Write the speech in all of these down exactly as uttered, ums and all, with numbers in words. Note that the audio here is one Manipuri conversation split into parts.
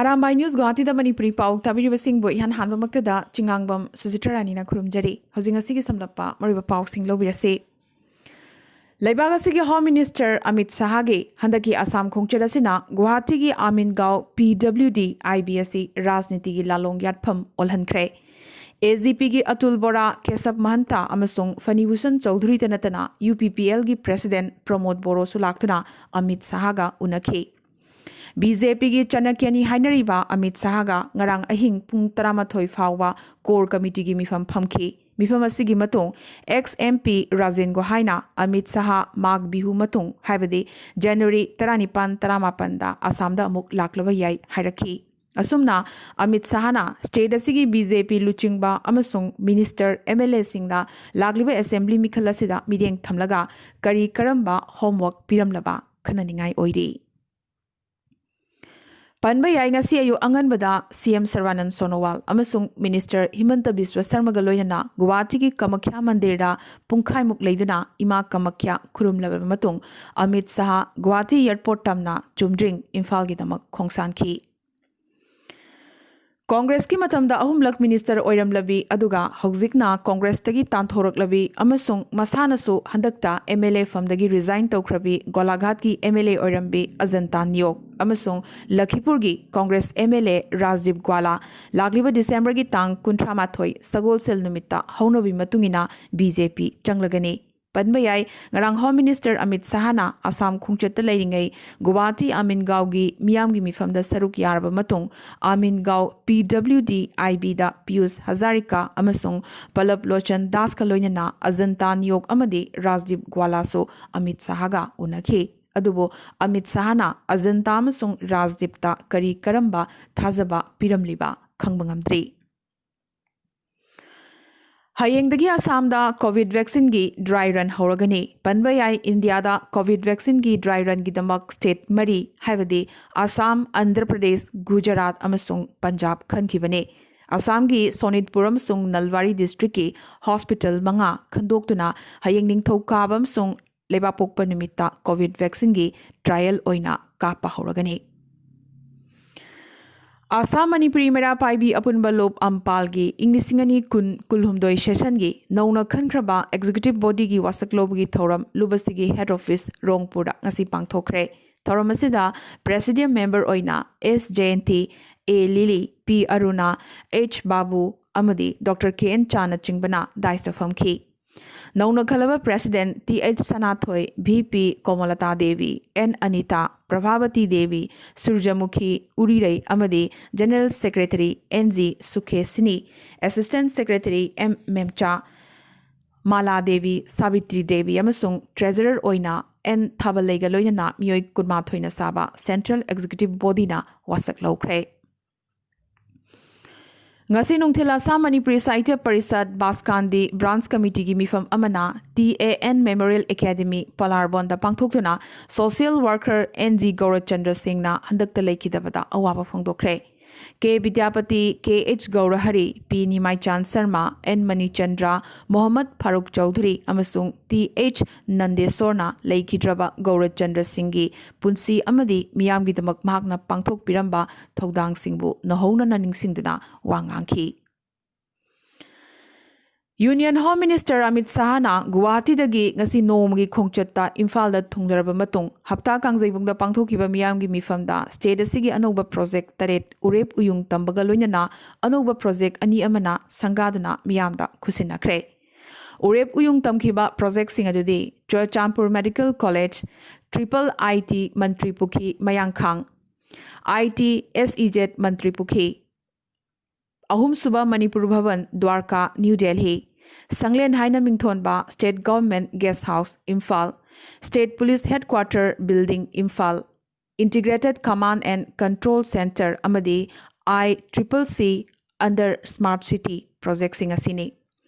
ꯑꯔꯥꯝꯕꯥꯏ ꯅ꯭ꯌꯨꯁ ꯒꯨꯋꯥꯍꯥꯇꯤꯗ ꯃꯅꯤꯄꯨꯔꯤ ꯄꯥꯎ ꯇꯥꯕꯤꯔꯤꯕꯁꯤꯡꯕꯨ ꯏꯍꯥꯟ ꯍꯥꯟꯕꯃꯛꯇꯗ ꯆꯤꯉꯥꯡꯕꯝ ꯁꯨꯖꯤꯇ꯭ꯔ ꯔꯥꯅꯤꯅ ꯈꯨꯔꯨꯝꯖꯔꯤ꯫ ꯍꯧꯖꯤꯛ ꯉꯁꯤꯒꯤ ꯁꯝꯂꯞꯄ ꯃꯔꯨꯑꯣꯏꯕ ꯄꯥꯎꯁꯤꯡ ꯂꯧꯕꯤꯔꯁꯤ꯫ ꯂꯩꯕꯥꯛ ꯑꯁꯤꯒꯤ ꯍꯣꯝ ꯃꯤꯅꯤꯁꯇꯔ ꯑꯃꯤꯠ ꯁꯍꯥꯒꯤ ꯍꯟꯗꯛꯀꯤ ꯑꯁꯥꯝ ꯈꯣꯡꯆꯠ ꯑꯁꯤꯅ ꯒꯨꯋꯥꯍꯥꯇꯤꯒꯤ ꯑꯃꯤꯟꯒꯥꯎ ꯄꯤ ꯗꯕ꯭ꯂꯤꯎ ꯗꯤ ꯑꯥꯏ ꯕꯤ ꯑꯁꯤ ꯔꯥꯖꯅꯤꯇꯤꯒꯤ ꯂꯥꯂꯣꯡ ꯌꯥꯠꯐꯝ ꯑꯣꯜꯍꯟꯈ꯭ꯔꯦ꯫ ꯑꯦ ꯖꯤ ꯄꯤꯒꯤ ꯑꯇꯨꯜ ꯕꯣꯔꯥ, ꯀꯦꯁꯕ ꯃꯍꯟꯇꯥ ꯑꯃꯁꯨꯡ ꯐꯅꯤꯚꯨꯁꯟ ꯆꯧꯙꯨꯔꯤꯗ ꯅꯠꯇꯅ ꯌꯨ ꯄꯤ ꯄꯤ ꯑꯦꯜꯒꯤ ꯄ꯭ꯔꯦꯁꯤꯗꯦꯟꯠ ꯄ꯭ꯔꯃꯣꯗ ꯕꯣꯔꯣꯁꯨ ꯂꯥꯛꯇꯨꯅ ꯑꯃꯤꯠ ꯁꯍꯥꯒ ꯎꯅꯈꯤ꯫ ꯕꯤ ꯖꯦ ꯄꯤꯒꯤ ꯆꯅꯀ꯭ꯌꯅꯤ ꯍꯥꯏꯅꯔꯤꯕ ꯑꯃꯤꯠ ꯁꯍꯥꯒ ꯉꯔꯥꯡ ꯑꯍꯤꯡ ꯄꯨꯡ ꯇꯔꯥꯃꯥꯊꯣꯏ ꯐꯥꯎꯕ ꯀꯣꯔ ꯀꯃꯤꯇꯤꯒꯤ ꯃꯤꯐꯝ ꯐꯝꯈꯤ꯫ ꯃꯤꯐꯝ ꯑꯁꯤꯒꯤ ꯃꯇꯨꯡ ꯑꯦꯛꯁ ꯑꯦꯝ ꯄꯤ ꯔꯥꯖꯦꯟ ꯒꯣꯍꯥꯏꯅ ꯑꯃꯤꯠ ꯁꯍꯥ ꯃꯥꯒ ꯕꯤꯍꯨ ꯃꯇꯨꯡ, ꯍꯥꯏꯕꯗꯤ ꯖꯅꯋꯥꯔꯤ ꯇꯔꯥꯅꯤꯄꯥꯟ ꯇꯔꯥꯃꯥꯄꯟꯗ ꯑꯁꯥꯝꯗ ꯑꯃꯨꯛ ꯂꯥꯛꯂꯕ ꯌꯥꯏ ꯍꯥꯏꯔꯛꯈꯤ꯫ ꯑꯁꯨꯝꯅ ꯑꯃꯤꯠ ꯁꯍꯥꯅ ꯁ꯭ꯇꯦꯠ ꯑꯁꯤꯒꯤ ꯕꯤ ꯖꯦ ꯄꯤ ꯂꯨꯆꯤꯡꯕ ꯑꯃꯁꯨꯡ ꯃꯤꯅꯤꯁꯇꯔ, ꯑꯦꯝ ꯑꯦꯜ ꯑꯦꯁꯤꯡꯗ ꯂꯥꯛꯂꯤꯕ ꯑꯦꯁꯦꯝꯕ꯭ꯂꯤ ꯃꯤꯈꯜ ꯑꯁꯤꯗ ꯃꯤꯠꯌꯦꯡ ꯊꯝꯂꯒ ꯀꯔꯤ ꯀꯔꯝꯕ ꯍꯣꯝꯋꯔꯛ ꯄꯤꯔꯝꯂꯕ ꯈꯟꯅꯅꯤꯡꯉꯥꯏ ꯑꯣꯏꯔꯤ꯫ ꯄꯟꯕ ꯌꯥꯏ, ꯉꯁꯤ ꯑꯌꯨꯛ ꯑꯉꯟꯕꯗ ꯁꯤ ꯑꯦꯝ ꯁꯔꯕꯥꯅꯟ ꯁꯣꯅꯣꯋꯥꯜ ꯑꯃꯁꯨꯡ ꯃꯤꯅꯤꯁꯇꯔ ꯍꯤꯃꯟꯇ ꯕꯤꯁ꯭ꯋ ꯁꯔꯃꯒ ꯂꯣꯏꯅꯅ ꯒꯨꯋꯥꯍꯥꯇꯤꯒꯤ ꯀꯃꯈ꯭ꯌꯥ ꯃꯟꯗꯤꯔꯗ ꯄꯨꯡꯈꯥꯏꯃꯨꯛ ꯂꯩꯗꯨꯅ ꯏꯃꯥ ꯀꯃꯈ꯭ꯌꯥ ꯈꯨꯔꯨꯝꯂꯕ ꯃꯇꯨꯡ ꯑꯃꯤꯠ ꯁꯍꯥ ꯒꯨꯋꯥꯍꯥꯇꯤ ꯑꯦꯌꯔꯄꯣꯔꯠ ꯇꯝꯅ ꯆꯨꯝꯗ꯭ꯔꯤꯡ ꯏꯝꯐꯥꯜꯒꯤꯗꯃꯛ ꯈꯣꯡꯁꯥꯟꯈꯤ꯫ ꯀꯣꯡꯒ꯭ꯔꯦꯁꯀꯤ ꯃꯇꯝꯗ ꯑꯍꯨꯝꯂꯛ ꯃꯤꯅꯤꯁꯇꯔ ꯑꯣꯏꯔꯝꯂꯕꯤ ꯑꯗꯨꯒ ꯍꯧꯖꯤꯛꯅ ꯀꯣꯡꯒ꯭ꯔꯦꯁꯇꯒꯤ ꯇꯥꯟꯊꯣꯔꯛꯂꯕꯤ ꯑꯃꯁꯨꯡ ꯃꯁꯥꯅꯁꯨ ꯍꯟꯗꯛꯇ ꯑꯦꯝ ꯑꯦꯜ ꯑꯦ ꯐꯝꯗꯒꯤ ꯔꯤꯖꯥꯏꯟ ꯇꯧꯈ꯭ꯔꯕꯤ ꯒꯣꯂꯥꯘꯥꯠꯀꯤ ꯑꯦꯝ ꯑꯦꯜ ꯑꯦ ꯑꯣꯏꯔꯝꯕꯤ ꯑꯖꯟꯇꯥ ꯅꯤꯌꯣꯛ ꯑꯃꯁꯨꯡ ꯂꯈꯤꯄꯨꯔꯒꯤ Congress M L A Rajdeep Gowala ꯂꯥꯛꯂꯤꯕ ꯗꯤꯁꯦꯝꯕꯔꯒꯤ ꯇꯥꯡ ꯀꯨꯟꯊ꯭ꯔꯥ ꯃꯥꯊꯣꯏ ꯁꯒꯣꯜꯁꯦꯜ ꯅꯨꯃꯤꯠꯇ ꯍꯧꯅꯕꯤ ꯃꯇꯨꯡ ꯏꯟꯅ ꯕꯤ ꯖꯦ ꯄꯤ ꯆꯪꯂꯒꯅꯤ꯫ ꯄꯟꯕ ꯌꯥꯏ, ꯉꯔꯥꯡ ꯍꯣꯝ ꯃꯤꯅꯤꯁꯇꯔ ꯑꯃꯤꯠ ꯁꯍꯥꯅ ꯑꯁꯥꯝ ꯈꯣꯡꯆꯠꯇ ꯂꯩꯔꯤꯉꯩ ꯒꯨꯋꯥꯍꯥꯇꯤ ꯑꯃꯤꯟꯒꯥꯎꯒꯤ ꯃꯤꯌꯥꯝꯒꯤ ꯃꯤꯐꯝꯗ ꯁꯔꯨꯛ ꯌꯥꯔꯕ ꯃꯇꯨꯡ ꯑꯃꯤꯟꯒꯥꯎ ꯄꯤ ꯗꯕ꯭ꯂꯤꯎ ꯗꯤ ꯑꯥꯏ ꯕꯤꯗ ꯄꯤꯌꯨꯁ ꯍꯖꯥꯔꯤꯀꯥ ꯑꯃꯁꯨꯡ ꯄꯂꯕ ꯂꯣꯆꯟ ꯗꯥꯁꯀ ꯂꯣꯏꯅꯅ ꯑꯖꯟꯇꯥ ꯅꯤꯌꯣꯛ ꯑꯃꯗꯤ ꯔꯥꯖꯗꯤꯞ ꯒ꯭ꯋꯥꯂꯥꯁꯨ ꯑꯃꯤꯠ ꯁꯍꯥꯒ ꯎꯅꯈꯤ꯫ ꯑꯗꯨꯕꯨ ꯑꯃꯤꯠ ꯁꯍꯥꯅ ꯑꯖꯟꯇꯥ ꯑꯃꯁꯨꯡ ꯔꯥꯖꯗꯤꯞꯇ ꯀꯔꯤ ꯀꯔꯝꯕ ꯊꯥꯖꯕ ꯄꯤꯔꯝꯂꯤꯕ ꯈꯪꯕ ꯉꯝꯗ꯭ꯔꯤ꯫ ꯍꯌꯦꯡꯗꯒꯤ ꯑꯁꯥꯝꯗ ꯀꯣꯚꯤꯗ ꯚꯦꯛꯁꯤꯟꯒꯤ ꯗ꯭ꯔꯥꯏ ꯔꯟ ꯍꯧꯔꯒꯅꯤ꯫ ꯄꯟꯕ ꯌꯥꯏ, ꯏꯟꯗꯤꯌꯥꯗ ꯀꯣꯚꯤꯗ ꯚꯦꯛꯁꯤꯟꯒꯤ ꯗ꯭ꯔꯥꯏ ꯔꯟꯒꯤꯗꯃꯛ ꯁ꯭ꯇꯦꯠ ꯃꯔꯤ, ꯍꯥꯏꯕꯗꯤ ꯑꯁꯥꯝ, ꯑꯟꯙ꯭ꯔ ꯄ꯭ꯔꯗꯦꯁ, ꯒꯨꯖꯔꯥꯠ ꯑꯃꯁꯨꯡ ꯄꯟꯖꯥꯕ ꯈꯟꯈꯤꯕꯅꯤ꯫ ꯑꯁꯥꯝꯒꯤ ꯁꯣꯅꯤꯠꯄꯨꯔ ꯑꯃꯁꯨꯡ ꯅꯜꯕꯥꯔꯤ ꯗꯤꯁꯇ꯭ꯔꯤꯛꯀꯤ ꯍꯣꯁꯄꯤꯇꯥꯜ ꯃꯉꯥ ꯈꯟꯗꯣꯛꯇꯨꯅ ꯍꯌꯦꯡ ꯅꯤꯡꯊꯧꯀꯥꯕ ꯑꯃꯁꯨꯡ ꯂꯩꯕꯥꯛꯄꯣꯛꯄ ꯅꯨꯃꯤꯠꯇ ꯀꯣꯚꯤꯗ ꯚꯦꯛꯁꯤꯟꯒꯤ ꯇ꯭ꯔꯥꯏꯌꯦꯜ ꯑꯣꯏꯅ ꯀꯥꯞꯄ ꯍꯧꯔꯒꯅꯤ꯫ ꯑꯁꯥꯝ ꯃꯅꯤꯄꯨꯔꯤ ꯃꯩꯔꯥ ꯄꯥꯏꯕꯤ ꯑꯄꯨꯟꯕ ꯂꯣꯞ ꯑꯝꯄꯥꯜꯒꯤ ꯏꯪ ꯂꯤꯁꯤꯡ ꯑꯅꯤ ꯀꯨꯟ ꯀꯨꯟꯍꯨꯝꯗꯣꯏ ꯁꯦꯁꯟꯒꯤ ꯅꯧꯅ ꯈꯟꯈ꯭ꯔꯕ ꯑꯦꯛꯖꯤꯀ꯭ꯌꯨꯇꯤꯚ ꯕꯣꯗꯤꯒꯤ ꯋꯥꯁꯛ ꯂꯧꯕꯒꯤ ꯊꯧꯔꯝ ꯂꯨꯕꯁꯤꯒꯤ ꯍꯦꯗ ꯑꯣꯐꯤꯁ ꯔꯣꯡꯄꯨꯔꯗ ꯉꯁꯤ ꯄꯥꯡꯊꯣꯛꯈ꯭ꯔꯦ꯫ ꯊꯧꯔꯝ ꯑꯁꯤꯗ ꯄ꯭ꯔꯦꯁꯤꯗꯤꯌꯝ ꯃꯦꯝꯕꯔ ꯑꯣꯏꯅ ꯑꯦꯁ ꯖꯌꯟꯇꯤ, ꯑꯦ ꯂꯤꯂꯤ, ꯄꯤ ꯑꯔꯨꯅꯥ, ꯑꯩꯆ ꯕꯥꯕꯨ ꯑꯃꯗꯤ ꯗꯣꯛꯇꯔ ꯀꯦ ꯑꯦꯟ ꯆꯥꯅꯆꯤꯡꯕꯅ ꯗꯥꯏꯁꯇ ꯐꯝꯈꯤ꯫ ꯅꯧꯅ ꯈꯜꯂꯕ president T H Sanathoi, V P Komalata Devi, N Anita, Prabhabati Devi, Surjamukhi ꯎꯔꯤꯔꯩ ꯑꯃꯗꯤ ꯖꯦꯅꯔꯦꯜ ꯁꯦꯀ꯭ꯔꯦꯇꯔꯤ ꯑꯦꯟ ꯖꯤ ꯁꯨꯈꯦꯁꯤꯅꯤ, assistant secretary M Memcha, Mala Devi, Sabitri Devi ꯑꯃꯁꯨꯡ ꯇ꯭ꯔꯦꯖꯔꯔ ꯑꯣꯏꯅ ꯑꯦꯟ ꯊꯥꯕꯂꯩꯒ ꯂꯣꯏꯅꯅ ꯃꯤꯑꯣꯏ ꯀꯨꯟꯃꯥꯊꯣꯏꯅ ꯁꯥꯕ ꯁꯦꯟꯇ꯭ꯔꯦꯜ ꯑꯦꯛꯖꯤꯀ꯭ꯌꯨꯇꯤꯚ ꯕꯣꯗꯤꯅ ꯋꯥꯁꯛ ꯂꯧꯈ꯭ꯔꯦ꯫ ꯉꯁꯤ ꯅꯨꯡꯊꯤꯜ ꯑꯁꯥꯝ ꯃꯅꯤꯄꯨꯔꯤ ꯁꯥꯍꯤꯇ꯭ꯌ ꯄꯔꯤꯁꯠ ꯕꯥꯁꯀꯥꯟꯗꯤ ꯕ꯭ꯔꯥꯟꯆ ꯀꯃꯤꯇꯤꯒꯤ ꯃꯤꯐꯝ ꯑꯃꯅ T A N memorial academy ꯄꯂꯥꯔꯕꯣꯟꯗ ꯄꯥꯡꯊꯣꯛꯇꯨꯅ social worker N G Gourachandra ꯁꯤꯡꯅ ꯍꯟꯗꯛꯇ ꯂꯩꯈꯤꯗꯕꯗ ꯑꯋꯥꯕ ꯐꯣꯡꯗꯣꯛꯈ꯭ꯔꯦ꯫ K Bidyapati, K H Gourahari, P Nimaichand Sharma, N Manichandra, Mohammad Faruk Chowdhury ꯑꯃꯁꯨꯡ ꯇꯤ ꯑꯩꯆ ꯅꯟꯗꯦꯁꯣꯔꯅ ꯂꯩꯈꯤꯗ꯭ꯔꯕ ꯒꯧꯔꯆꯟꯗ꯭ꯔ ꯁꯤꯡꯒꯤ ꯄꯨꯟꯁꯤ ꯑꯃꯗꯤ ꯃꯤꯌꯥꯝꯒꯤꯗꯃꯛ ꯃꯍꯥꯛꯅ ꯄꯥꯡꯊꯣꯛꯄꯤꯔꯝꯕ ꯊꯧꯗꯥꯡꯁꯤꯡꯕꯨ ꯅꯧꯍꯧꯅꯅ ꯅꯤꯡꯁꯤꯡꯗꯨꯅ ꯋꯥ ꯉꯥꯡꯈꯤ꯫ ꯌꯨꯅꯤꯌꯟ ꯍꯣꯝ ꯃꯤꯅꯤꯁꯇꯔ ꯑꯃꯤꯠ ꯁꯥꯍꯅ ꯒꯨꯋꯥꯍꯥꯇꯤꯗꯒꯤ ꯉꯁꯤ ꯅꯣꯡꯃꯒꯤ ꯈꯣꯡꯆꯠꯇ ꯏꯝꯐꯥꯜꯗ ꯊꯨꯡꯂꯔꯕ ꯃꯇꯨꯡ, ꯍꯞꯇꯥ ꯀꯥꯡꯖꯩꯕꯨꯡꯗ ꯄꯥꯡꯊꯣꯛꯈꯤꯕ ꯃꯤꯌꯥꯝꯒꯤ ꯃꯤꯐꯝꯗ ꯁ꯭ꯇꯦꯠ ꯑꯁꯤꯒꯤ ꯑꯅꯧꯕ ꯄ꯭ꯔꯣꯖꯦꯛ ꯇꯔꯦꯠ ꯎꯔꯦꯞ ꯎꯌꯨꯡ ꯇꯝꯕꯒ ꯂꯣꯏꯅꯅ ꯑꯅꯧꯕ ꯄ꯭ꯔꯣꯖꯦꯛ ꯑꯅꯤ ꯑꯃꯅ ꯁꯪꯒꯥꯗꯨꯅ ꯃꯤꯌꯥꯝꯗ ꯈꯨꯠꯁꯤꯟꯅꯈ꯭ꯔꯦ꯫ ꯎꯔꯦꯞ ꯎꯌꯨꯡ ꯇꯝꯈꯤꯕ ꯄ꯭ꯔꯣꯖꯦꯛꯁꯤꯡ ꯑꯗꯨꯗꯤ Churachandpur medical college, triple I T Mantri Pukhri ꯃꯌꯥꯡꯈꯥꯡ, I T S E Z Mantri Pukhri, ꯑꯍꯨꯝꯁꯨꯕ ꯃꯅꯤꯄꯨꯔ ꯚꯕꯟ, ꯗ꯭ꯋꯥꯔꯀꯥ, ꯅ꯭ꯌꯨ ꯗꯦꯜꯍꯤ, ꯁꯪꯂꯦꯟ ꯍꯥꯏꯅ ꯃꯤꯡꯊꯣꯟꯕ state government guest house, Imphal, state police headquarter building, Imphal, integrated command and control centre ꯑꯃꯗꯤ I triple C under smart city ꯄ꯭ꯔꯣꯖꯦꯛꯁꯤꯡ ꯑꯁꯤꯅꯤ꯫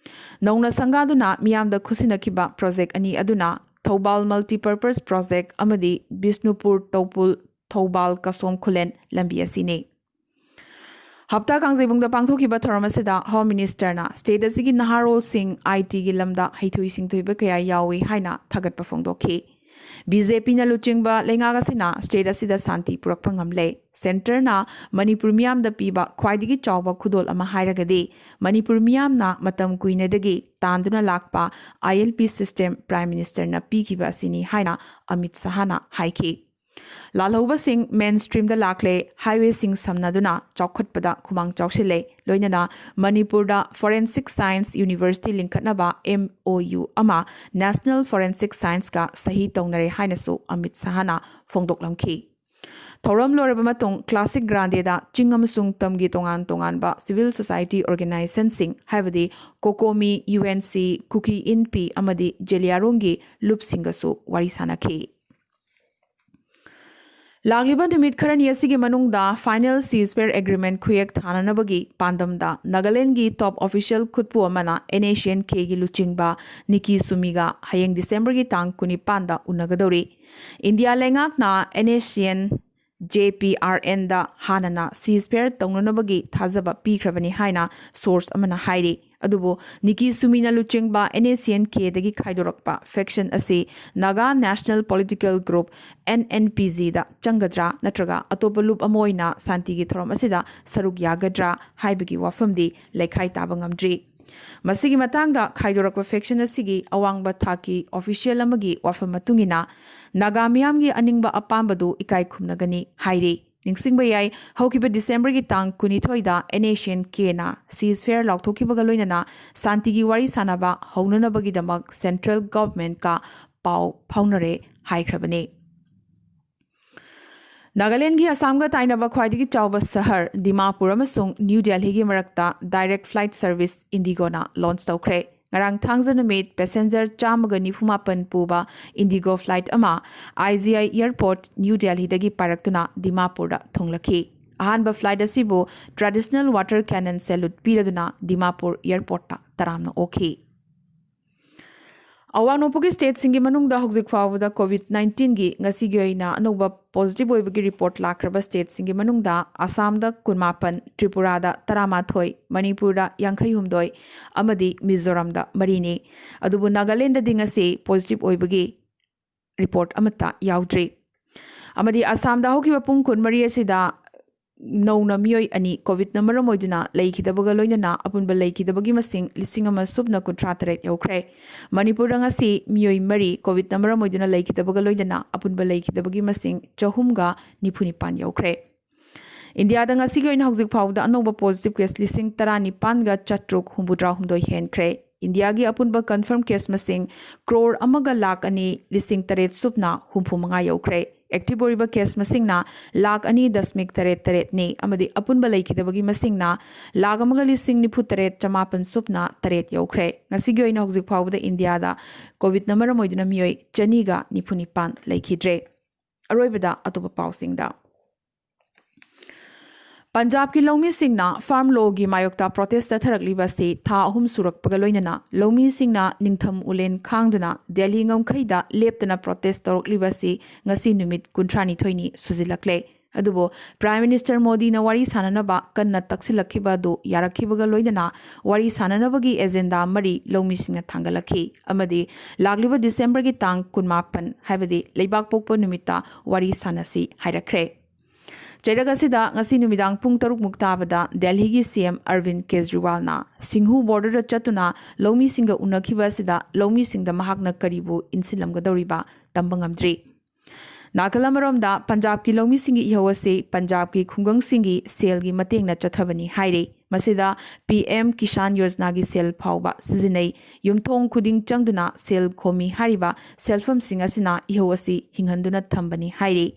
ꯅꯧꯅ ꯁꯪꯒꯥꯗꯨꯅ ꯃꯤꯌꯥꯝꯗ ꯈꯨꯠꯁꯤꯟꯅꯈꯤꯕ ꯄ꯭ꯔꯣꯖꯦꯛ ꯑꯅꯤ ꯑꯗꯨꯅ ꯊꯧꯕꯥꯜ ꯃꯜꯇꯤꯄꯔꯄꯁ ꯄ꯭ꯔꯣꯖꯦꯛ ꯑꯃꯗꯤ ꯕꯤꯁꯅꯨꯄꯨꯔ ꯇꯧꯄꯨꯜ ꯊꯧꯕꯥꯜ ꯀꯁꯣꯝ ꯈꯨꯂꯦꯟ ꯂꯝꯕꯤ ꯑꯁꯤꯅꯤ꯫ ꯍꯞꯇꯥ ꯀꯥꯡꯖꯩꯕꯨꯡꯗ ꯄꯥꯡꯊꯣꯛꯈꯤꯕ ꯊꯧꯔꯝ ꯑꯁꯤꯗ ꯍꯣꯝ ꯃꯤꯅꯤꯁꯇꯔꯅ ꯁ꯭ꯇꯦꯠ ꯑꯁꯤꯒꯤ ꯅꯍꯥꯔꯣꯜꯁꯤꯡ ꯑꯥꯏ ꯇꯤꯒꯤ ꯂꯝꯗ ꯍꯩꯊꯣꯏ ꯁꯤꯡꯊꯣꯏꯕ ꯀꯌꯥ ꯌꯥꯎꯏ ꯍꯥꯏꯅ ꯊꯥꯒꯠꯄ ꯐꯣꯡꯗꯣꯛꯈꯤ꯫ ꯕꯤ ꯖꯦ ꯄꯤꯅ ꯂꯨꯆꯤꯡꯕ ꯂꯩꯉꯥꯛ ꯑꯁꯤꯅ ꯁ꯭ꯇꯦꯠ ꯑꯁꯤꯗ ꯁꯥꯟꯇꯤ ꯄꯨꯔꯛꯄ ꯉꯝꯂꯦ꯫ ꯁꯦꯟꯇꯔꯅ ꯃꯅꯤꯄꯨꯔ ꯃꯤꯌꯥꯝꯗ ꯄꯤꯕ ꯈ꯭ꯋꯥꯏꯗꯒꯤ ꯆꯥꯎꯕ ꯈꯨꯗꯣꯜ ꯑꯃ ꯍꯥꯏꯔꯒꯗꯤ ꯃꯅꯤꯄꯨꯔ ꯃꯤꯌꯥꯝꯅ ꯃꯇꯝ ꯀꯨꯏꯅꯗꯒꯤ ꯇꯥꯟꯗꯨꯅ ꯂꯥꯛꯄ ꯑꯥꯏ ꯑꯦꯜ ꯄꯤ ꯁꯤꯁꯇꯦꯝ ꯄ꯭ꯔꯥꯏꯝ ꯃꯤꯅꯤꯁꯇꯔꯅ ꯄꯤꯈꯤꯕ ꯑꯁꯤꯅꯤ ꯍꯥꯏꯅ ꯑꯃꯤꯠ ꯁꯍꯥꯅ ꯍꯥꯏꯈꯤ꯫ ꯂꯥꯜꯍꯧꯕꯁꯤꯡ ꯃꯦꯟ ꯁ꯭ꯇ꯭ꯔꯤꯝꯗ ꯂꯥꯛꯂꯦ, ꯍꯥꯏꯋꯦꯁꯤꯡ ꯁꯝꯅꯗꯨꯅ ꯆꯥꯎꯈꯠꯄꯗ ꯈꯨꯃꯥꯡ ꯆꯥꯎꯁꯤꯜꯂꯦ, ꯂꯣꯏꯅꯅ ꯃꯅꯤꯄꯨꯔꯗ forensic science university ꯂꯤꯡꯈꯠꯅꯕ M O U ꯑꯃ ꯅꯦꯁꯅꯦꯜ ꯐꯣꯔꯦꯟꯁꯤꯛ ꯁꯥꯏꯟꯁꯀ ꯁꯍꯤ ꯇꯧꯅꯔꯦ ꯍꯥꯏꯅꯁꯨ ꯑꯃꯤꯠ ꯁꯍꯥꯅ ꯐꯣꯡꯗꯣꯛꯂꯝꯈꯤ꯫ ꯊꯧꯔꯝ ꯂꯣꯏꯔꯕ ꯃꯇꯨꯡ ꯀ꯭ꯂꯥꯁꯤꯛ ꯒ꯭ꯔꯥꯟꯗꯦꯗ ꯆꯤꯡ ꯑꯃꯁꯨꯡ ꯇꯝꯒꯤ ꯇꯣꯉꯥꯟ ꯇꯣꯉꯥꯟꯕ ꯁꯤꯚꯤꯜ ꯁꯣꯁꯥꯏꯇꯤ ꯑꯣꯔꯒꯅꯥꯏꯖꯦꯁꯟꯁꯤꯡ, ꯍꯥꯏꯕꯗꯤ ꯀꯣꯀꯣꯃꯤ, ꯌꯨ ꯑꯦꯟ ꯁꯤ, ꯀꯨꯀꯤ ꯏꯟꯄꯤ ꯑꯃꯗꯤ ꯖꯦꯂꯤꯌꯥꯡꯔꯣꯡꯒꯤ ꯂꯨꯞꯁꯤꯡꯒꯁꯨ ꯋꯥꯔꯤ ꯁꯥꯅꯈꯤ꯫ ꯂꯥꯛꯂꯤꯕ ꯅꯨꯃꯤꯠ ꯈꯔꯅꯤ ꯑꯁꯤꯒꯤ ꯃꯅꯨꯡꯗ ꯐꯥꯏꯅꯦꯜ ꯁꯤꯖꯐꯦꯌꯔ ꯑꯦꯒ꯭ꯔꯤꯃꯦꯟ ꯈꯨꯌꯦꯛ ꯊꯥꯅꯅꯕꯒꯤ ꯄꯥꯟꯗꯝꯗ ꯅꯥꯒꯥꯂꯦꯟꯗꯒꯤ ꯇꯣꯞ ꯑꯣꯐꯤꯁꯤꯌꯦꯜ ꯈꯨꯠꯄꯨ ꯑꯃꯅ ꯑꯦꯟ ꯑꯦꯁ ꯁꯤ ꯑꯦꯟ ꯀꯦꯒꯤ ꯂꯨꯆꯤꯡꯕ ꯅꯤꯀꯤ ꯁꯨꯃꯤꯒ ꯍꯌꯦꯡ ꯗꯤꯁꯦꯝꯕꯔꯒꯤ ꯇꯥꯡ ꯀꯨꯟꯅꯤꯄꯥꯟꯗ ꯎꯅꯒꯗꯧꯔꯤ꯫ ꯏꯟꯗꯤꯌꯥ ꯂꯩꯉꯥꯛꯅ N S C N J P R ꯑꯦꯟꯗ ꯍꯥꯟꯅꯅ ꯁꯤꯖꯐꯦꯌꯔ ꯇꯧꯅꯅꯕꯒꯤ ꯊꯥꯖꯕ ꯄꯤꯈ꯭ꯔꯕꯅꯤ ꯍꯥꯏꯅ ꯁꯣꯔꯁ ꯑꯃꯅ ꯍꯥꯏꯔꯤ꯫ ꯑꯗꯨꯕꯨ ꯅꯤꯀꯤ ꯁꯨꯃꯤꯅ ꯂꯨꯆꯤꯡꯕ ꯑꯦꯟ ꯑꯦꯁ ꯁꯤ ꯑꯦꯟ ꯀꯦꯗꯒꯤ ꯈꯥꯏꯗꯣꯔꯛꯄ ꯐꯦꯛꯁꯟ ꯑꯁꯤ Naga national political group, N N P ꯖꯤꯗ ꯆꯪꯒꯗ꯭ꯔꯥ ꯅꯠꯇ꯭ꯔꯒ ꯑꯇꯣꯞꯄ ꯂꯨꯞ ꯑꯃ ꯑꯣꯏꯅ ꯁꯥꯟꯇꯤꯒꯤ ꯊꯧꯔꯝ ꯑꯁꯤꯗ ꯁꯔꯨꯛ ꯌꯥꯒꯗ꯭ꯔꯥ ꯍꯥꯏꯕꯒꯤ ꯋꯥꯐꯝꯗꯤ ꯂꯩꯈꯥꯏ ꯇꯥꯕ ꯉꯝꯗ꯭ꯔꯤ꯫ ꯃꯁꯤꯒꯤ ꯃꯇꯥꯡꯗ ꯈꯥꯏꯗꯣꯔꯛꯄ ꯐꯦꯛꯁꯟ ꯑꯁꯤꯒꯤ ꯑꯋꯥꯡꯕ ꯊꯥꯛꯀꯤ ꯑꯣꯐꯤꯁꯤꯌꯦꯜ ꯑꯃꯒꯤ ꯋꯥꯐꯝ ꯃꯇꯨꯡ ꯏꯟꯅ ꯅꯥꯒꯥ ꯃꯤꯌꯥꯝꯒꯤ ꯑꯅꯤꯡꯕ ꯑꯄꯥꯝꯕꯗꯨ ꯏꯀꯥꯏ ꯈꯨꯝꯅꯒꯅꯤ ꯍꯥꯏꯔꯤ꯫ ꯅꯤꯡꯁꯤꯡꯕ ꯌꯥꯏ, ꯍꯧꯈꯤꯕ ꯗꯤꯁꯦꯝꯕꯔꯒꯤ ꯇꯥꯡ ꯀꯨꯟꯅꯤꯊꯣꯏꯗ ꯑꯦꯟ ꯑꯦꯁ ꯁꯤ ꯑꯦꯟ ꯀꯦꯅ ꯁꯤꯖꯐꯦꯌꯔ ꯂꯥꯎꯊꯣꯛꯈꯤꯕꯒ ꯂꯣꯏꯅꯅ ꯁꯥꯟꯇꯤꯒꯤ ꯋꯥꯔꯤ ꯁꯥꯅꯕ ꯍꯧꯅꯅꯕꯒꯤꯗꯃꯛ ꯁꯦꯟꯇ꯭ꯔꯦꯜ ꯒꯚꯔꯟꯃꯦꯟꯠꯀ ꯄꯥꯎ ꯐꯥꯎꯅꯔꯦ ꯍꯥꯏꯈ꯭ꯔꯕꯅꯤ꯫ ꯅꯥꯒꯥꯂꯦꯟꯗꯒꯤ ꯑꯁꯥꯝꯒ ꯇꯥꯏꯅꯕ ꯈ꯭ꯋꯥꯏꯗꯒꯤ ꯆꯥꯎꯕ ꯁꯍꯔ ꯗꯤꯃꯥꯄꯨꯔ ꯑꯃꯁꯨꯡ ꯅ꯭ꯌꯨ ꯗꯦꯜꯍꯤꯒꯤ ꯃꯔꯛꯇ ꯗꯥꯏꯔꯦꯛ ꯐ꯭ꯂꯥꯏꯠ ꯁꯔꯚꯤꯁ ꯏꯟꯗꯤꯒꯣꯅ ꯂꯣꯟꯆ ꯇꯧꯈ꯭ꯔꯦ꯫ ꯉꯔꯥꯡ ꯊꯥꯡꯖ ꯅꯨꯃꯤꯠ ꯄꯦꯁꯦꯟꯖꯔ ꯆꯥꯝꯃꯒ ꯅꯤꯐꯨ ꯃꯥꯄꯟ ꯄꯨꯕ ꯏꯟꯗꯤꯒꯣ ꯐ꯭ꯂꯥꯏꯠ ꯑꯃ ꯑꯥꯏ ꯖꯤ ꯑꯥꯏ ꯑꯦꯌꯔꯄꯣꯔꯠ, ꯅ꯭ꯌꯨ ꯗꯦꯜꯍꯤꯗꯒꯤ ꯄꯥꯏꯔꯛꯇꯨꯅ ꯗꯤꯃꯥꯄꯨꯔꯗ ꯊꯨꯡꯂꯛꯈꯤ꯫ ꯑꯍꯥꯟꯕ ꯐ꯭ꯂꯥꯏꯠ ꯑꯁꯤꯕꯨ ꯇ꯭ꯔꯦꯗꯤꯁꯅꯦꯜ ꯋꯥꯇꯔ ꯀꯦꯅꯟ ꯁꯦꯂꯨꯠ ꯄꯤꯔꯗꯨꯅ ꯗꯤꯃꯥꯄꯨꯔ ꯑꯦꯌꯔꯄꯣꯔꯠꯇ ꯇꯔꯥꯝꯅ ꯑꯣꯛꯈꯤ꯫ ꯑꯋꯥꯡ ꯅꯣꯡꯄꯣꯛꯀꯤ ꯁ꯭ꯇꯦꯠꯁꯤꯡꯒꯤ ꯃꯅꯨꯡꯗ ꯍꯧꯖꯤꯛ ꯐꯥꯎꯕꯗ ꯀꯣꯚꯤꯗ ꯅꯥꯏꯟꯇꯤꯟꯒꯤ ꯉꯁꯤꯒꯤ ꯑꯣꯏꯅ ꯑꯅꯧꯕ ꯄꯣꯖꯤꯇꯤꯚ ꯑꯣꯏꯕꯒꯤ ꯔꯤꯄꯣꯔꯠ ꯂꯥꯛꯈ꯭ꯔꯕ ꯁ꯭ꯇꯦꯠꯁꯤꯡꯒꯤ ꯃꯅꯨꯡꯗ ꯑꯁꯥꯝꯗ ꯀꯨꯟꯃꯥꯄꯟ, ꯇ꯭ꯔꯤꯄꯨꯔꯥꯗ ꯇꯔꯥꯃꯥꯊꯣꯏ, ꯃꯅꯤꯄꯨꯔꯗ ꯌꯥꯡꯈꯩꯍꯨꯝꯗꯣꯏ ꯑꯃꯗꯤ ꯃꯤꯖꯣꯔꯥꯝꯗ ꯃꯔꯤꯅꯤ꯫ ꯑꯗꯨꯕꯨ ꯅꯥꯒꯥꯂꯦꯟꯗꯗꯤ ꯉꯁꯤ ꯄꯣꯖꯤꯇꯤꯚ ꯑꯣꯏꯕꯒꯤ ꯔꯤꯄꯣꯔꯠ ꯑꯃꯠꯇ ꯌꯥꯎꯗ꯭ꯔꯤ꯫ ꯑꯃꯗꯤ ꯑꯁꯥꯝꯗ ꯍꯧꯈꯤꯕ ꯄꯨꯡ ꯀꯨꯟꯃꯔꯤ ꯑꯁꯤꯗ ꯅꯧꯅ ꯃꯤꯑꯣꯏ ꯑꯅꯤ ꯀꯣꯚꯤꯗꯅ ꯃꯔꯝ ꯑꯣꯏꯗꯨꯅ ꯂꯩꯈꯤꯗꯕꯒ ꯂꯣꯏꯅꯅ ꯑꯄꯨꯟꯕ ꯂꯩꯈꯤꯗꯕꯒꯤ ꯃꯁꯤꯡ ꯂꯤꯁꯤꯡ ꯑꯃ ꯁꯨꯞꯅ ꯀꯨꯟꯊ꯭ꯔꯥ ꯇꯔꯦꯠ ꯌꯧꯈ꯭ꯔꯦ꯫ ꯃꯅꯤꯄꯨꯔꯗ ꯉꯁꯤ ꯃꯤꯑꯣꯏ ꯃꯔꯤ ꯀꯣꯚꯤꯗꯅ ꯃꯔꯝ ꯑꯣꯏꯗꯨꯅ ꯂꯩꯈꯤꯗꯕꯒ ꯂꯣꯏꯅꯅ ꯑꯄꯨꯟꯕ ꯂꯩꯈꯤꯗꯕꯒꯤ ꯃꯁꯤꯡ ꯆꯍꯨꯝꯒ ꯅꯤꯐꯨ ꯅꯤꯄꯥꯟ ꯌꯧꯈ꯭ꯔꯦ꯫ ꯏꯟꯗꯤꯌꯥꯗ ꯉꯁꯤꯒꯤ ꯑꯣꯏꯅ ꯍꯧꯖꯤꯛ ꯐꯥꯎꯕꯗ ꯑꯅꯧꯕ ꯄꯣꯖꯤꯇꯤꯚ ꯀꯦꯁ ꯂꯤꯁꯤꯡ ꯇꯔꯥꯅꯤꯄꯥꯟꯒ ꯆꯥꯇ꯭ꯔꯨꯛ ꯍꯨꯝꯐꯨꯇꯔꯥ ꯍꯨꯝꯗꯣꯏ ꯍꯦꯟꯈ꯭ꯔꯦ꯫ ꯏꯟꯗꯤꯌꯥꯒꯤ ꯑꯄꯨꯟꯕ ꯀꯟꯐꯔꯝ ꯀꯦꯁ ꯃꯁꯤꯡ ꯀ꯭ꯔꯣꯔ ꯑꯃꯒ ꯂꯥꯈ ꯑꯅꯤ ꯂꯤꯁꯤꯡ ꯇꯔꯦꯠ ꯁꯨꯞꯅ ꯍꯨꯝꯐꯨ ꯃꯉꯥ ꯌꯧꯈ꯭ꯔꯦ꯫ ꯑꯦꯛꯇꯤꯚ ꯑꯣꯏꯔꯤꯕ ꯀꯦꯁ ꯃꯁꯤꯡꯅ ꯂꯥꯈ ꯑꯅꯤ ꯗꯁꯃꯤꯛ ꯇꯔꯦꯠ ꯇꯔꯦꯠꯅꯤ ꯑꯃꯗꯤ ꯑꯄꯨꯟꯕ ꯂꯩꯈꯤꯗꯕꯒꯤ ꯃꯁꯤꯡꯅ ꯂꯥꯈ ꯑꯃꯒ ꯂꯤꯁꯤꯡ ꯅꯤꯐꯨ ꯇꯔꯦꯠ ꯆꯃꯥꯄꯟ ꯁꯨꯞꯅ ꯇꯔꯦꯠ ꯌꯧꯈ꯭ꯔꯦ꯫ ꯉꯁꯤꯒꯤ ꯑꯣꯏꯅ ꯍꯧꯖꯤꯛ ꯐꯥꯎꯕꯗ ꯏꯟꯗꯤꯌꯥꯗ ꯀꯣꯚꯤꯗꯅ ꯃꯔꯝ ꯑꯣꯏꯗꯨꯅ ꯃꯤꯑꯣꯏ ꯆꯅꯤꯒ ꯅꯤꯐꯨ ꯅꯤꯄꯥꯟ ꯂꯩꯈꯤꯗ꯭ꯔꯦ꯫ ꯑꯔꯣꯏꯕꯗ ꯑꯇꯣꯞꯄ ꯄꯥꯎꯁꯤꯡꯗ꯫ ꯄꯟꯖꯥꯕꯀꯤ ꯂꯧꯃꯤꯁꯤꯡꯅ ꯐꯥꯔꯝ ꯂꯣꯒꯤ ꯃꯥꯌꯣꯛꯇ ꯄ꯭ꯔꯣꯇꯦꯁ ꯆꯠꯊꯔꯛꯂꯤꯕ ꯑꯁꯤ ꯊꯥ ꯑꯍꯨꯝ ꯁꯨꯔꯛꯄꯒ ꯂꯣꯏꯅꯅ ꯂꯧꯃꯤꯁꯤꯡꯅ ꯅꯤꯡꯊꯝ ꯎꯂꯦꯟ ꯈꯥꯡꯗꯨꯅ ꯗꯦꯜꯂꯤ ꯉꯝꯈꯩꯗ ꯂꯦꯞꯇꯅ ꯄ꯭ꯔꯣꯇꯦꯁ ꯇꯧꯔꯛꯂꯤꯕ ꯑꯁꯤ ꯉꯁꯤ ꯅꯨꯃꯤꯠ ꯀꯨꯟꯊ꯭ꯔꯥꯅꯤꯊꯣꯏꯅꯤ ꯁꯨꯖꯤꯜꯂꯛꯂꯦ꯫ ꯑꯗꯨꯕꯨ ꯄ꯭ꯔꯥꯏꯝ ꯃꯤꯅꯤꯁꯇꯔ ꯃꯣꯗꯤꯅ ꯋꯥꯔꯤ ꯁꯥꯅꯅꯕ ꯀꯟꯅ ꯇꯛꯁꯤꯜꯂꯛꯈꯤꯕ ꯑꯗꯨ ꯌꯥꯔꯛꯈꯤꯕꯒ ꯂꯣꯏꯅꯅ ꯋꯥꯔꯤ ꯁꯥꯅꯅꯕꯒꯤ ꯑꯦꯖꯦꯟꯗꯥ ꯃꯔꯤ ꯂꯧꯃꯤꯁꯤꯡꯅ ꯊꯥꯡꯒꯠꯂꯛꯈꯤ ꯑꯃꯗꯤ ꯂꯥꯛꯂꯤꯕ ꯗꯤꯁꯦꯝꯕꯔꯒꯤ ꯇꯥꯡ ꯀꯨꯟꯃꯥꯄꯟ, ꯍꯥꯏꯕꯗꯤ ꯂꯩꯕꯥꯛꯄꯣꯛꯄ ꯅꯨꯃꯤꯠꯇ ꯋꯥꯔꯤ ꯁꯥꯅꯁꯤ ꯍꯥꯏꯔꯛꯈ꯭ꯔꯦ꯫ ꯆꯩꯔꯛ ꯑꯁꯤꯗ ꯉꯁꯤ ꯅꯨꯃꯤꯗꯥꯡ ꯄꯨꯡ ꯇꯔꯨꯛ ꯃꯨꯛ ꯇꯥꯕꯗ ꯗꯦꯜꯍꯤꯒꯤ ꯁꯤ ꯑꯦꯝ ꯑꯔꯕꯤꯟ ꯀꯦꯖꯔꯤꯋꯥꯜꯅ ꯁꯤꯡꯍꯨ ꯕꯣꯔꯗꯔꯗ ꯆꯠꯇꯨꯅ ꯂꯧꯃꯤꯁꯤꯡꯒ ꯎꯅꯈꯤꯕ ꯑꯁꯤꯗ ꯂꯧꯃꯤꯁꯤꯡꯗ ꯃꯍꯥꯛꯅ ꯀꯔꯤꯕꯨ ꯏꯟꯁꯤꯜꯂꯝꯒꯗꯧꯔꯤꯕ ꯇꯝꯕ ꯉꯝꯗ꯭ꯔꯤ꯫ ꯅꯥꯀꯜ ꯑꯃꯔꯣꯝꯗ ꯄꯟꯖꯥꯕꯀꯤ ꯂꯧꯃꯤꯁꯤꯡꯒꯤ ꯏꯍꯧ ꯑꯁꯤ ꯄꯟꯖꯥꯕꯀꯤ ꯈꯨꯡꯒꯪꯁꯤꯡꯒꯤ ꯁꯦꯜꯒꯤ ꯃꯇꯦꯡꯅ ꯆꯠꯊꯕꯅꯤ ꯍꯥꯏꯔꯤ꯫ ꯃꯁꯤꯗ ꯄꯤ ꯑꯦꯝ ꯀꯤꯁꯥꯟ ꯌꯣꯖꯅꯥꯒꯤ ꯁꯦꯜ ꯐꯥꯎꯕ ꯁꯤꯖꯤꯟꯅꯩ꯫ ꯌꯨꯝꯊꯣꯡ ꯈꯨꯗꯤꯡ ꯆꯪꯗꯨꯅ ꯁꯦꯜ ꯈꯣꯝꯃꯤ ꯍꯥꯏꯔꯤꯕ ꯁꯦꯜꯐꯝꯁꯤꯡ ꯑꯁꯤꯅ ꯏꯍꯧ ꯑꯁꯤ ꯍꯤꯡꯍꯟꯗꯨꯅ ꯊꯝꯕꯅꯤ ꯍꯥꯏꯔꯤ꯫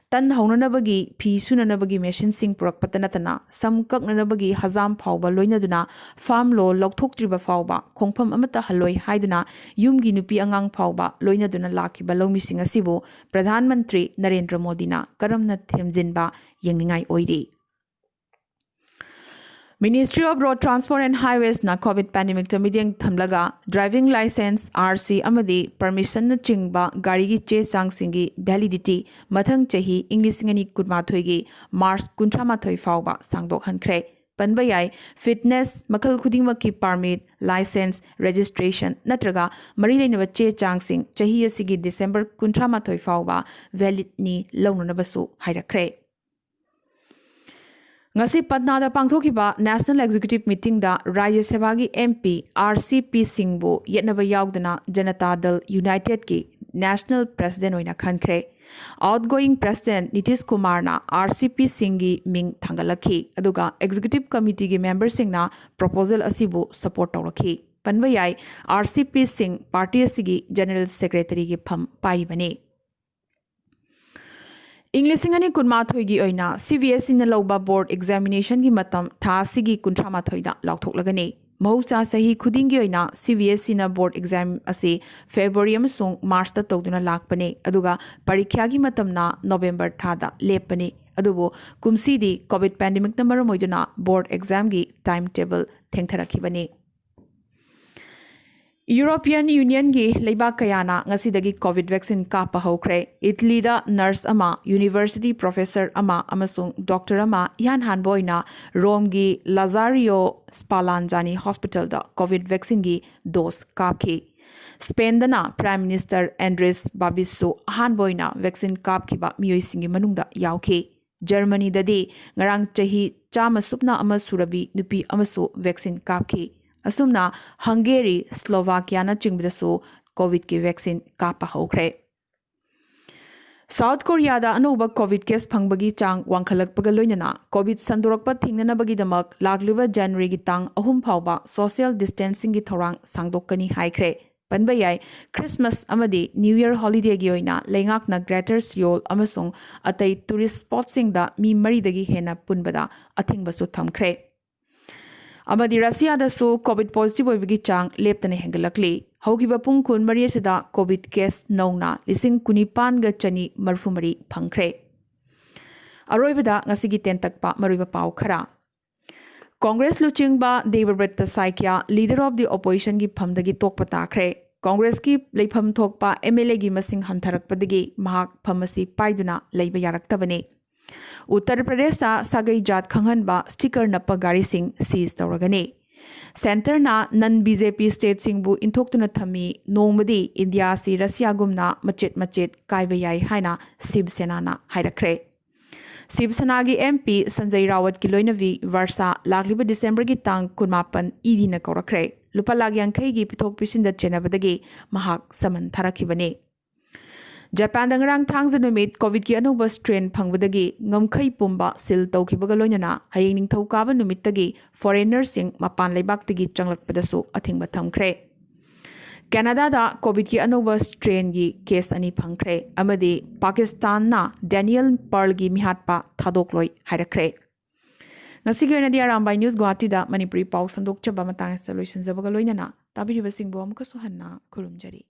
ꯇꯟ ꯍꯧꯅꯅꯕꯒꯤ, ꯐꯤ ꯁꯨꯅꯅꯕꯒꯤ ꯃꯦꯁꯤꯟꯁꯤꯡ ꯄꯨꯔꯛꯄꯇ ꯅꯠꯇꯅ ꯁꯝ ꯀꯛꯅꯅꯕꯒꯤ ꯍꯖꯥꯝ ꯐꯥꯎꯕ ꯂꯣꯏꯅꯗꯨꯅ ꯐꯥꯔꯝ ꯂꯣ ꯂꯧꯊꯣꯛꯇ꯭ꯔꯤꯕ ꯐꯥꯎꯕ ꯈꯣꯡꯐꯝ ꯑꯃꯠꯇ ꯍꯜꯂꯣꯏ ꯍꯥꯏꯗꯨꯅ ꯌꯨꯝꯒꯤ ꯅꯨꯄꯤ ꯑꯉꯥꯡ ꯐꯥꯎꯕ ꯂꯣꯏꯅꯗꯨꯅ ꯂꯥꯛꯈꯤꯕ ꯂꯧꯃꯤꯁꯤꯡ ꯑꯁꯤꯕꯨ ꯄ꯭ꯔꯙꯥꯟ ꯃꯟꯇ꯭ꯔꯤ ꯅꯔꯦꯟꯗ꯭ꯔ ꯃꯣꯗꯤꯅ ꯀꯔꯝꯅ ꯊꯦꯝꯖꯤꯟꯕ ꯌꯦꯡꯅꯤꯡꯉꯥꯏ ꯑꯣꯏꯔꯤ꯫ Ministry of Road Transport and Highwaysꯅ ꯀꯣꯚꯤꯗ ꯄꯦꯟꯗꯦꯃꯤꯛꯇ ꯃꯤꯠꯌꯦꯡ ꯊꯝꯂꯒ ꯗ꯭ꯔꯥꯏꯚꯤꯡ ꯂꯥꯏꯁꯦꯟꯁ, ꯑꯥꯔ ꯁꯤ ꯑꯃꯗꯤ ꯄꯔꯃꯤꯁꯟꯅꯆꯤꯡꯕ ꯒꯥꯔꯤꯒꯤ ꯆꯦ ꯆꯥꯡꯁꯤꯡꯒꯤ ꯚꯦꯂꯤꯗꯤꯇꯤ ꯃꯊꯪ ꯆꯍꯤ ꯏꯪ ꯂꯤꯁꯤꯡ ꯑꯅꯤ ꯀꯨꯟꯃꯥꯊꯣꯏꯒꯤ ꯃꯥꯔꯆ ꯀꯨꯟꯊ꯭ꯔꯥ ꯃꯥꯊꯣꯏ ꯐꯥꯎꯕ ꯁꯥꯡꯗꯣꯛꯍꯟꯈ꯭ꯔꯦ꯫ ꯄꯟꯕ ꯌꯥꯏ, ꯐꯤꯠꯅꯦꯁ ꯃꯈꯜ ꯈꯨꯗꯤꯡꯃꯛꯀꯤ ꯄꯥꯔꯃꯤꯠ, ꯂꯥꯏꯁꯦꯟꯁ, ꯔꯦꯖꯤꯁꯇ꯭ꯔꯦꯁꯟ ꯅꯠꯇ꯭ꯔꯒ ꯃꯔꯤ ꯂꯩꯅꯕ ꯆꯦ ꯆꯥꯡꯁꯤꯡ ꯆꯍꯤ ꯑꯁꯤꯒꯤ ꯗꯤꯁꯦꯝꯕꯔ ꯀꯨꯟꯊ꯭ꯔꯥ ꯃꯥꯊꯣꯏ ꯐꯥꯎꯕ ꯚꯦꯂꯤꯗꯅꯤ ꯂꯧꯅꯅꯕꯁꯨ ꯍꯥꯏꯔꯛꯈ꯭ꯔꯦ꯫ ꯉꯁꯤ ꯄꯠꯅꯥꯗ ꯄꯥꯡꯊꯣꯛꯈꯤꯕ ꯅꯦꯁꯅꯦꯜ ꯑꯦꯛꯖꯤꯀ꯭ꯌꯨꯇꯤꯚ ꯃꯤꯇꯤꯡꯗ ꯔꯥꯖ꯭ꯌ ꯁꯚꯥꯒꯤ ꯑꯦꯝ ꯄꯤ ꯑꯥꯔ ꯁꯤ ꯄꯤ ꯁꯤꯡꯕꯨ ꯌꯦꯠꯅꯕ ꯌꯥꯎꯗꯅ ꯖꯅꯇꯥ ꯗꯜ ꯌꯨꯅꯥꯏꯇꯦꯗꯀꯤ ꯅꯦꯁꯅꯦꯜ ꯄ꯭ꯔꯦꯁꯤꯗꯦꯟꯠ ꯑꯣꯏꯅ ꯈꯟꯈ꯭ꯔꯦ꯫ ꯑꯥꯎꯠꯒꯣꯌꯤꯡ ꯄ꯭ꯔꯦꯁꯤꯗꯦꯟꯠ ꯅꯤꯇꯤꯁ ꯀꯨꯃꯥꯔꯅ ꯑꯥꯔ ꯁꯤ ꯄꯤ ꯁꯤꯡꯒꯤ ꯃꯤꯡ ꯊꯥꯡꯒꯠꯂꯛꯈꯤ, ꯑꯗꯨꯒ ꯑꯦꯛꯖꯤꯀ꯭ꯌꯨꯇꯤꯚ ꯀꯃꯤꯇꯤꯒꯤ ꯃꯦꯝꯕꯔꯁꯤꯡꯅ ꯄ꯭ꯔꯣꯄꯣꯖꯦꯜ ꯑꯁꯤꯕꯨ ꯁꯄꯣꯔꯠ ꯇꯧꯔꯛꯈꯤ꯫ ꯄꯟꯕ ꯌꯥꯏ, ꯑꯥꯔ ꯁꯤ ꯄꯤ ꯁꯤꯡ ꯄꯥꯔꯇꯤ ꯑꯁꯤꯒꯤ ꯖꯦꯅꯔꯦꯜ ꯁꯦꯀ꯭ꯔꯦꯇꯔꯤꯒꯤ ꯐꯝ ꯄꯥꯏꯔꯤꯕꯅꯤ꯫ ꯏꯪ ꯂꯤꯁꯤꯡ ꯑꯅꯤ ꯀꯨꯟꯃꯥꯊꯣꯏꯒꯤ ꯑꯣꯏꯅ ꯁꯤ ꯕꯤ ꯑꯦꯁ ꯏꯅ ꯂꯧꯕ ꯕꯣꯔꯗ ꯑꯦꯛꯖꯥꯃꯤꯅꯦꯁꯟꯒꯤ ꯃꯇꯝ ꯊꯥ ꯑꯁꯤꯒꯤ ꯀꯨꯟꯊ꯭ꯔꯥ ꯃꯥꯊꯣꯏꯗ ꯂꯥꯎꯊꯣꯛꯂꯒꯅꯤ꯫ ꯃꯍꯧꯁꯥ ꯆꯍꯤ ꯈꯨꯗꯤꯡꯒꯤ ꯑꯣꯏꯅ ꯁꯤ ꯕꯤ ꯑꯦꯁ ꯏꯅ ꯕꯣꯔꯗ ꯑꯦꯛꯖꯥꯝ ꯑꯁꯤ ꯐꯦꯕ꯭ꯔꯨꯋꯥꯔꯤ ꯑꯃꯁꯨꯡ ꯃꯥꯔꯆꯇ ꯇꯧꯗꯨꯅ ꯂꯥꯛꯄꯅꯤ, ꯑꯗꯨꯒ ꯄꯔꯤꯈ꯭ꯌꯥꯒꯤ ꯃꯇꯝꯅ ꯅꯣꯕꯦꯝꯕꯔ ꯊꯥꯗ ꯂꯦꯞꯄꯅꯤ꯫ ꯑꯗꯨꯕꯨ ꯀꯨꯝꯁꯤꯗꯤ ꯀꯣꯚꯤꯗ ꯄꯦꯟꯗꯦꯃꯤꯛꯅ ꯃꯔꯝ ꯑꯣꯏꯗꯨꯅ ꯕꯣꯔꯗ ꯑꯦꯛꯖꯥꯝꯒꯤ ꯇꯥꯏꯝ ꯇꯦꯕꯜ ꯊꯦꯡꯊꯔꯛꯈꯤꯕꯅꯤ꯫ ꯌꯨꯔꯣꯄꯤꯌꯟ ꯌꯨꯅꯤꯌꯟꯒꯤ ꯂꯩꯕꯥꯛ ꯀꯌꯥꯅ ꯉꯁꯤꯗꯒꯤ ꯀꯣꯚꯤꯗ ꯚꯦꯛꯁꯤꯟ ꯀꯥꯞꯄ ꯍꯧꯈ꯭ꯔꯦ꯫ ꯏꯇꯂꯤꯗ ꯅꯔꯁ ꯑꯃ, ꯌꯨꯅꯤꯚꯔꯁꯤꯇꯤ ꯄ꯭ꯔꯣꯐꯦꯁꯔ ꯑꯃ ꯑꯃꯁꯨꯡ ꯗꯣꯛꯇꯔ ꯑꯃ ꯏꯍꯥꯟ ꯍꯥꯟꯕ ꯑꯣꯏꯅ ꯔꯣꯝꯒꯤ ꯂꯥꯖꯥꯔꯤꯌꯣ ꯁ꯭ꯄꯥꯂꯥꯟꯖꯥꯅꯤ ꯍꯣꯁꯄꯤꯇꯥꯜꯗ ꯀꯣꯚꯤꯗ ꯚꯦꯛꯁꯤꯟꯒꯤ ꯗꯣꯁ ꯀꯥꯞꯈꯤ꯫ ꯁ꯭ꯄꯦꯟꯗꯅ ꯄ꯭ꯔꯥꯏꯝ ꯃꯤꯅꯤꯁꯇꯔ ꯑꯦꯟꯗ꯭ꯔꯦꯁ ꯕꯥꯕꯤꯁꯁꯨ ꯑꯍꯥꯟꯕ ꯑꯣꯏꯅ ꯚꯦꯛꯁꯤꯟ ꯀꯥꯞꯈꯤꯕ ꯃꯤꯑꯣꯏꯁꯤꯡꯒꯤ ꯃꯅꯨꯡꯗ ꯌꯥꯎꯈꯤ꯫ ꯖꯔꯃꯅꯤꯗꯗꯤ ꯉꯔꯥꯡ ꯆꯍꯤ ꯆꯥꯝꯃ ꯁꯨꯞꯅ ꯑꯃ ꯁꯨꯔꯕꯤ ꯅꯨꯄꯤ ꯑꯃꯁꯨ ꯚꯦꯛꯁꯤꯟ ꯀꯥꯞꯈꯤ꯫ ꯑꯁꯨꯝꯅ ꯍꯪꯒꯦꯔꯤ, ꯁ꯭ꯂꯣꯚꯥꯀꯤꯌꯥꯅꯆꯤꯡꯕꯗꯁꯨ ꯀꯣꯚꯤꯗꯀꯤ ꯚꯦꯛꯁꯤꯟ ꯀꯥꯞꯄ ꯍꯧꯈ꯭ꯔꯦ꯫ ꯁꯥꯎꯠ ꯀꯣꯔꯤꯌꯥꯗ ꯑꯅꯧꯕ ꯀꯣꯚꯤꯗ ꯀꯦꯁ ꯐꯪꯕꯒꯤ ꯆꯥꯡ ꯋꯥꯡꯈꯠꯂꯛꯄꯒ ꯂꯣꯏꯅꯅ ꯀꯣꯚꯤꯗ ꯁꯟꯗꯣꯔꯛꯄ ꯊꯤꯡꯅꯅꯕꯒꯤꯗꯃꯛ ꯂꯥꯛꯂꯤꯕ ꯖꯅꯋꯥꯔꯤꯒꯤ ꯇꯥꯡ ꯑꯍꯨꯝ ꯐꯥꯎꯕ ꯁꯣꯁꯤꯌꯦꯜ ꯗꯤꯁꯇꯦꯟꯁꯤꯡꯒꯤ ꯊꯧꯔꯥꯡ ꯁꯥꯡꯗꯣꯛꯀꯅꯤ ꯍꯥꯏꯈ꯭ꯔꯦ꯫ ꯄꯟꯕ ꯌꯥꯏ, ꯈ꯭ꯔꯤꯁꯃꯥꯁ ꯑꯃꯗꯤ ꯅ꯭ꯌꯨ ꯌꯔ ꯍꯣꯂꯤꯗꯦꯒꯤ ꯑꯣꯏꯅ ꯂꯩꯉꯥꯛꯅ ꯒ꯭ꯔꯦꯇꯔ ꯁꯤꯑꯣꯜ ꯑꯃꯁꯨꯡ ꯑꯇꯩ ꯇꯨꯔꯤꯁ ꯁ꯭ꯄꯣꯠꯁꯤꯡꯗ ꯃꯤ ꯃꯔꯤꯗꯒꯤ ꯍꯦꯟꯅ ꯄꯨꯟꯕꯗ ꯑꯊꯤꯡꯕꯁꯨ ꯊꯝꯈ꯭ꯔꯦ꯫ ꯑꯃꯗꯤ ꯔꯁꯤꯌꯥꯗꯁꯨ ꯀꯣꯚꯤꯗ ꯄꯣꯖꯤꯇꯤꯚ ꯑꯣꯏꯕꯒꯤ ꯆꯥꯡ ꯂꯦꯞꯇꯅ ꯍꯦꯟꯒꯠꯂꯛꯂꯤ꯫ ꯍꯧꯈꯤꯕ ꯄꯨꯡ ꯀꯨꯟꯃꯔꯤ ꯑꯁꯤꯗ ꯀꯣꯚꯤꯗ ꯀꯦꯁ ꯅꯧꯅ ꯂꯤꯁꯤꯡ ꯀꯨꯟꯅꯤꯄꯥꯟꯒ ꯆꯅꯤ ꯃꯔꯤꯐꯨ ꯃꯔꯤ ꯐꯪꯈ꯭ꯔꯦ꯫ ꯑꯔꯣꯏꯕꯗ ꯉꯁꯤꯒꯤ ꯇꯦꯟꯇꯛꯄ ꯃꯔꯨꯑꯣꯏꯕ ꯄꯥꯎ ꯈꯔ꯫ ꯀꯣꯡꯒ꯭ꯔꯦꯁ ꯂꯨꯆꯤꯡꯕ ꯗꯦꯕꯕ꯭ꯔꯠꯇ ꯁꯥꯏꯀ꯭ꯌꯥ, ꯂꯤꯗꯔ ꯑꯣꯐ ꯗꯤ ꯑꯣꯄꯣꯖꯤꯁꯟꯒꯤ ꯐꯝꯗꯒꯤ ꯇꯣꯛꯄ ꯇꯥꯈ꯭ꯔꯦ꯫ ꯀꯣꯡꯒ꯭ꯔꯦꯁꯀꯤ ꯂꯩꯐꯝ ꯊꯣꯛꯄ ꯑꯦꯝ ꯑꯦꯜ ꯑꯦꯒꯤ ꯃꯁꯤꯡ ꯍꯟꯊꯔꯛꯄꯗꯒꯤ ꯃꯍꯥꯛ ꯐꯝ ꯑꯁꯤ ꯄꯥꯏꯗꯨꯅ ꯂꯩꯕ ꯌꯥꯔꯛꯇꯕꯅꯤ꯫ ꯎꯠꯇꯔ ꯄ꯭ꯔꯗꯦꯁꯇ ꯁꯥꯒꯩ ꯖꯥꯠ ꯈꯪꯍꯟꯕ ꯁ꯭ꯇꯤꯀꯔ ꯅꯞꯄ ꯒꯥꯔꯤꯁꯤꯡ ꯁꯤꯖ ꯇꯧꯔꯒꯅꯤ꯫ ꯁꯦꯟꯇꯔꯅ ꯅꯟ ꯕꯤ ꯖꯦ ꯄꯤ ꯁ꯭ꯇꯦꯠꯁꯤꯡꯕꯨ ꯏꯟꯊꯣꯛꯇꯨꯅ ꯊꯝꯃꯤ꯫ ꯅꯣꯡꯃꯗꯤ ꯏꯟꯗꯤꯌꯥ ꯑꯁꯤ ꯔꯁꯤꯌꯥꯒꯨꯝꯅ ꯃꯆꯦꯠ ꯃꯆꯦꯠ ꯀꯥꯏꯕ ꯌꯥꯏ ꯍꯥꯏꯅ ꯁꯤꯕ ꯁꯦꯅꯥꯅ ꯍꯥꯏꯔꯛꯈ꯭ꯔꯦ꯫ ꯁꯤꯕ ꯁꯦꯅꯥꯒꯤ ꯑꯦꯝ ꯄꯤ ꯁꯟꯖꯌ ꯔꯥꯋꯠꯀꯤ ꯂꯣꯏꯅꯕꯤ ꯚꯔꯁꯥ ꯂꯥꯛꯂꯤꯕ ꯗꯤꯁꯦꯝꯕꯔꯒꯤ ꯇꯥꯡ ꯀꯨꯟꯃꯥꯄꯟ ꯏ ꯗꯤꯅ ꯀꯧꯔꯛꯈ꯭ꯔꯦ꯫ ꯂꯨꯄꯥ ꯂꯥꯛ ꯌꯥꯡꯈꯩꯒꯤ ꯄꯤꯊꯣꯛ ꯄꯤꯁꯤꯟꯗ ꯆꯦꯟꯅꯕꯗꯒꯤ ꯃꯍꯥꯛ ꯁꯃꯟ ꯊꯥꯔꯛꯈꯤꯕꯅꯤ꯫ ꯖꯄꯥꯟꯗ ꯉꯔꯥꯡ ꯊꯥꯡꯖ ꯅꯨꯃꯤꯠ ꯀꯣꯚꯤꯗꯀꯤ ꯑꯅꯧꯕ ꯁ꯭ꯇ꯭ꯔꯦꯟ ꯐꯪꯕꯗꯒꯤ ꯉꯝꯈꯩ ꯄꯨꯝꯕ ꯁꯤꯜ ꯇꯧꯈꯤꯕꯒ ꯂꯣꯏꯅꯅ ꯍꯌꯦꯡ ꯅꯤꯡꯊꯧꯀꯥꯕ ꯅꯨꯃꯤꯠꯇꯒꯤ ꯐꯣꯔꯦꯅꯔꯁꯤꯡ ꯃꯄꯥꯟ ꯂꯩꯕꯥꯛꯇꯒꯤ ꯆꯪꯂꯛꯄꯗꯁꯨ ꯑꯊꯤꯡꯕ ꯊꯝꯈ꯭ꯔꯦ꯫ ꯀꯦꯅꯥꯗꯥꯗ ꯀꯣꯚꯤꯗꯀꯤ ꯑꯅꯧꯕ ꯁ꯭ꯇ꯭ꯔꯦꯟꯒꯤ ꯀꯦꯁ ꯑꯅꯤ ꯐꯪꯈ꯭ꯔꯦ ꯑꯃꯗꯤ ꯄꯥꯀꯤꯁꯇꯥꯟꯅ ꯗꯦꯅꯤꯌꯦꯜ ꯄꯥꯔꯜꯒꯤ ꯃꯤꯍꯥꯠꯄ ꯊꯥꯗꯣꯛꯂꯣꯏ ꯍꯥꯏꯔꯛꯈ꯭ꯔꯦ꯫ ꯉꯁꯤꯒꯤ ꯑꯣꯏꯅꯗꯤ ꯑꯔꯥꯝꯕꯥꯏ ꯅ꯭ꯌꯨꯁ ꯒꯨꯋꯥꯍꯥꯇꯤꯗ ꯃꯅꯤꯄꯨꯔꯤ ꯄꯥꯎ ꯁꯟꯗꯣꯛꯆꯕ ꯃꯇꯥꯡ ꯑꯁꯤꯗ ꯂꯣꯏꯁꯤꯟꯖꯕꯒ ꯂꯣꯏꯅꯅ ꯇꯥꯕꯤꯔꯤꯕꯁꯤꯡꯕꯨ ꯑꯃꯨꯛꯀꯁꯨ ꯍꯟꯅ ꯈꯨꯔꯨꯝꯖꯔꯤ꯫